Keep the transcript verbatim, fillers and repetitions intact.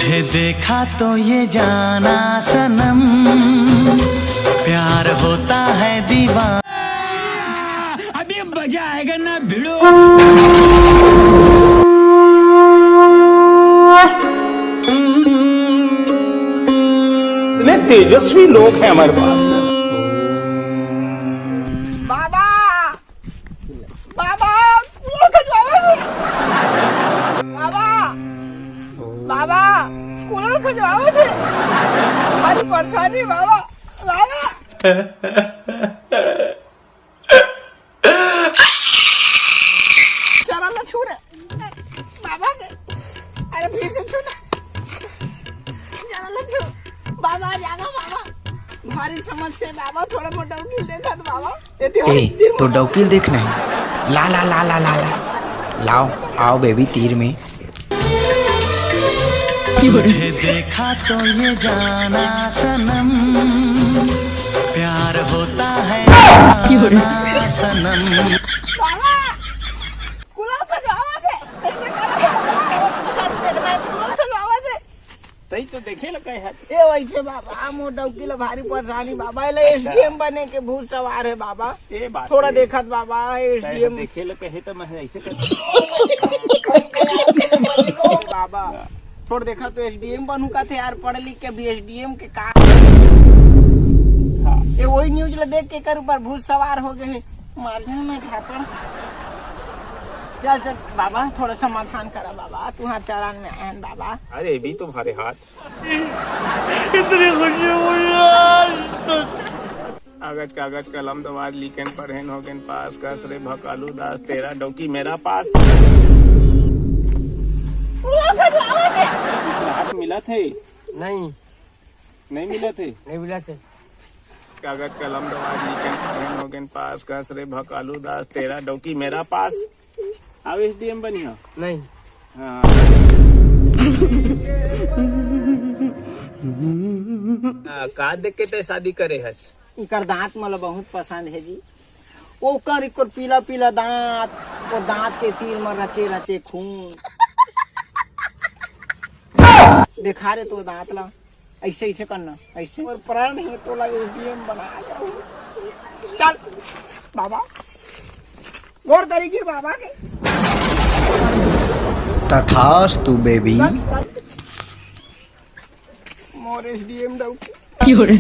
तुझे देखा तो ये जाना सनम, प्यार होता है दीवाना। अभी मजा आएगा ना भिड़ो। इतने तेजस्वी लोग हैं हमारे पास। बाबा, बाबा, कूलर खजवावे दे। बाबा, बाबा, कूलर खजवावे दे। भारी परेशानी बाबा, बाबा। चरण ला छू रे बाबा के। अरे फिर से छू ना। चरण ला छू। बाबा जाना बाबा। भारी समस्या बाबा, थोड़ा मोटा डौकी देखा तो बाबा। ए, तो डौकी देखना है। ला, ला, ला, ला, ला, ला। लाओ, आओ बेबी तीर में। तुझे देखा तो ये जाना सनम, प्यार होता है क्यों रे? सनम। बाबा, कूलर खजवावा दे। कूलर खजवावा दे। तई तो देखे लगा है। ए वैसे बाबा, मोर डौकी ला भारी परेशानी बाबा, एला एसडीएम बने के भूत सवार है बाबा। ए बात थोड़ा है। देखत बाबा, एसडीएम देखे लगा है तो मैं ऐसे कर बाबा, थोड़ा देखा तो एसडीएम बनू का थे यार, पढ़ लिख के भी एसडीएम के का। हाँ। ये वही न्यूज ला देख के कर ऊपर भूत सवार हो गए है। मार जाना झापड़। चल चल बाबा, थोड़ा समाधान करा बाबा, तुहार चरण में आयन बाबा। अरे भी तुम्हारे हाथ। इतनी खुशी हुई आज तक। कागज कागज कलम दवाज लिखेन पढ़ेन होगेन पास कस रे भकालू दास तेरा डौकी मेरा पास। कुछ हाथ मिला थे? नहीं। नहीं मिला थे? नहीं मिला थे। कागज कलम दवाज लिखेन पढ़ेन होगेन पास कस रे भकालू दास तेरा डौकी मेरा पास। अब एसडीएम बनिया। नहीं। हाँ। हाँ, का देख के तय शादी करे हस? इकर दांत मोला बहुत पसंद है जी। ओकर इकर पीला पीला दांत, वो दांत के तीर में रचे रचे खून। देखा रे तो दांत ला, ऐसे ऐसे करना, ऐसे। और प्राण है तोला एसडीएम बना दे। चल बाबा, गोड़ धरी गिर बाबा के। तथास्तु बेबी। मोर एसडीएम डौकी। क्यों रे?